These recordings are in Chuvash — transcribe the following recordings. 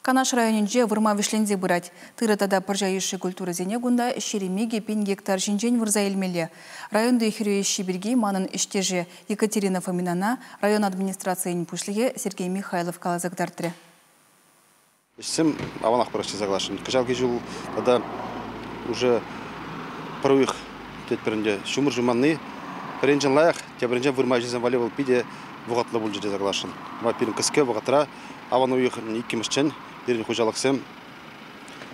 Канаш районӗнче вырма вӗҫленсе пырать. Тырӑ тата пӑрҫа йышши культурӑсене кунта 22 000 гектар ҫинчен вырса илмелле. Районти хӗрӳ ӗҫҫи пирки манӑн ӗҫтеше Екатерина Фоминана район администрацийӗн пуҫлӑхӗ Сергей Михайлов каласа кӑтартрӗ. Ӗҫсем аванах пыраҫҫӗ соглашен. Кӑҫалхи ҫул тата уже пӗр уйӑх тетпӗр ӗнтӗ. Ҫумӑр ҫуманни пӗринчен лайӑх, тепӗринчен вырма ӗҫӗсем валли вӑл питӗ вӑхӑтлӑ пулчӗ тесе каласшӑн. Пирӗн кӗске вӑхӑтра аван уйӑхӗн иккӗмӗшчен пирӗн хуҫалӑхсем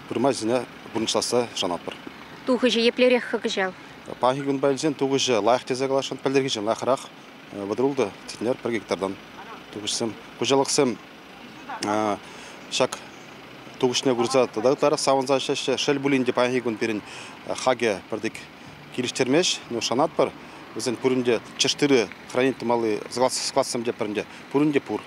вырма ӗҫӗсене пурнӑҫласса шанатпӑр. Тухӑҫӗ еплерех-ха кӑҫал? Паянхи кунпа илсен тухӑҫӗ лайӑх тесе каласшӑн. Пӗлтӗрхинчен лайӑхрах 36 центнер пӗр гектартан тухӑҫсем. Хуҫалӑхсем ҫак тухӑҫне курса тата ытларах савӑнса ӗҫлеҫҫӗ. Шел пулин те паянхи кун пирӗн хакӗ пӗртик килӗштермест, но шанатпӑр. Вӗсен пурин те тӗш-тырӑ хранить тумалли складсем те пӗринте пурин те пур.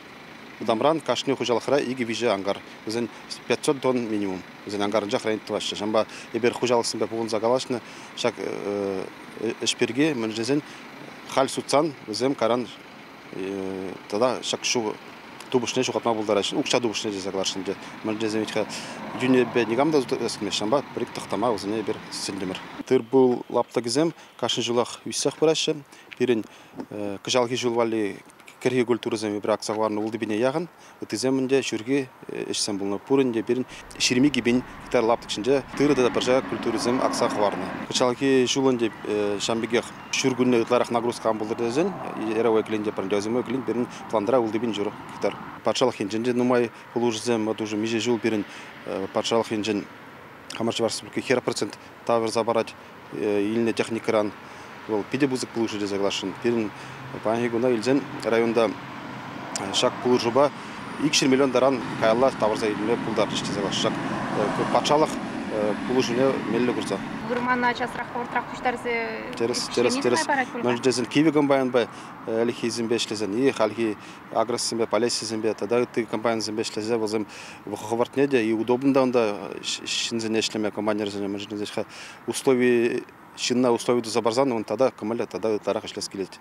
Вӑтамран кашни хуҫалӑхра 2-3 ангар. Вӗсен 500 тонн минимум. Вӗсен ангарӗнче хранить тӑваҫҫӗ. Ҫавӑнпа эпир хуҫалӑхсемпе пухӑнса калаҫнӑ ҫак ӗҫ пирки, мӗншӗн тесен халь сутсан вӗсем кайран тата ҫак ҫу тупӑшне ҫухатма пултараҫҫӗ. Укҫа тупӑшне тесе каласшӑн те. Мӗншӗн тесен вӗт-ха йӳнӗпе никам та сутас килмест. Ҫавӑнпа пӗр-ик тӑхтама вӗсене эпир сӗнтӗмӗр. Тыр-пул лаптӑкӗсем кашни ҫулах ӳссех пыраҫҫӗ. Пирӗн кӑҫалхи ҫул валли кӗрхи культурӑсем эпир акса хӑварнӑ 6 000 яхӑн. Ыттисем ӗнтӗ ҫурхи ӗҫсем пулнӑ. Пур ӗнтӗ пирӗн 22 000 гектар лаптӑк ҫинче тырӑ тата пӑрҫа культурисем акса хӑварнӑ. Кӑҫалхи ҫул ӗнтӗ ҫавӑн пекех ҫуркунне ытларах нагрузка ан пултӑр тесен яровой клин те пӗринче, озимой клин пирӗн планра 6,5 гектар. Патшалӑх енчен те нумай пулӑшусем, вот уже миҫе ҫул пирӗн патшалӑх енчен хамӑр Чӑваш Республики 40% тавӑрса парать илнӗ техникӑран. Вӑл питӗ пысӑк пулӑшу тесе каласшӑн. Пирӗн паянхи куна илсен районта ҫак пулӑшупа 200 миллион таран каялла тавӑрса илме пултарчӗҫ тесе каласшӑн. Ҫак патшалӑх пулӑшуне меллӗ курса. Вырмана часрах хӑвӑртрах пуҫтарса Тӗрӗс, тӗрӗс, тӗрӗс. Мӗншӗн тесен кивӗ комбайнпа ӗлӗкхисемпе ӗҫлесен и хальхи агроссемпе, полесьесемпе тата ытти комбайнсемпе ӗҫлесе вӗсем хӑвӑртне те и удобно та унта ҫынсене ӗҫлеме, комбайнерсене, мӗншӗн тесен услови ҫынна услови туса парсан ун тата кӑмӑлӗ тата ытларах ӗҫлес килет.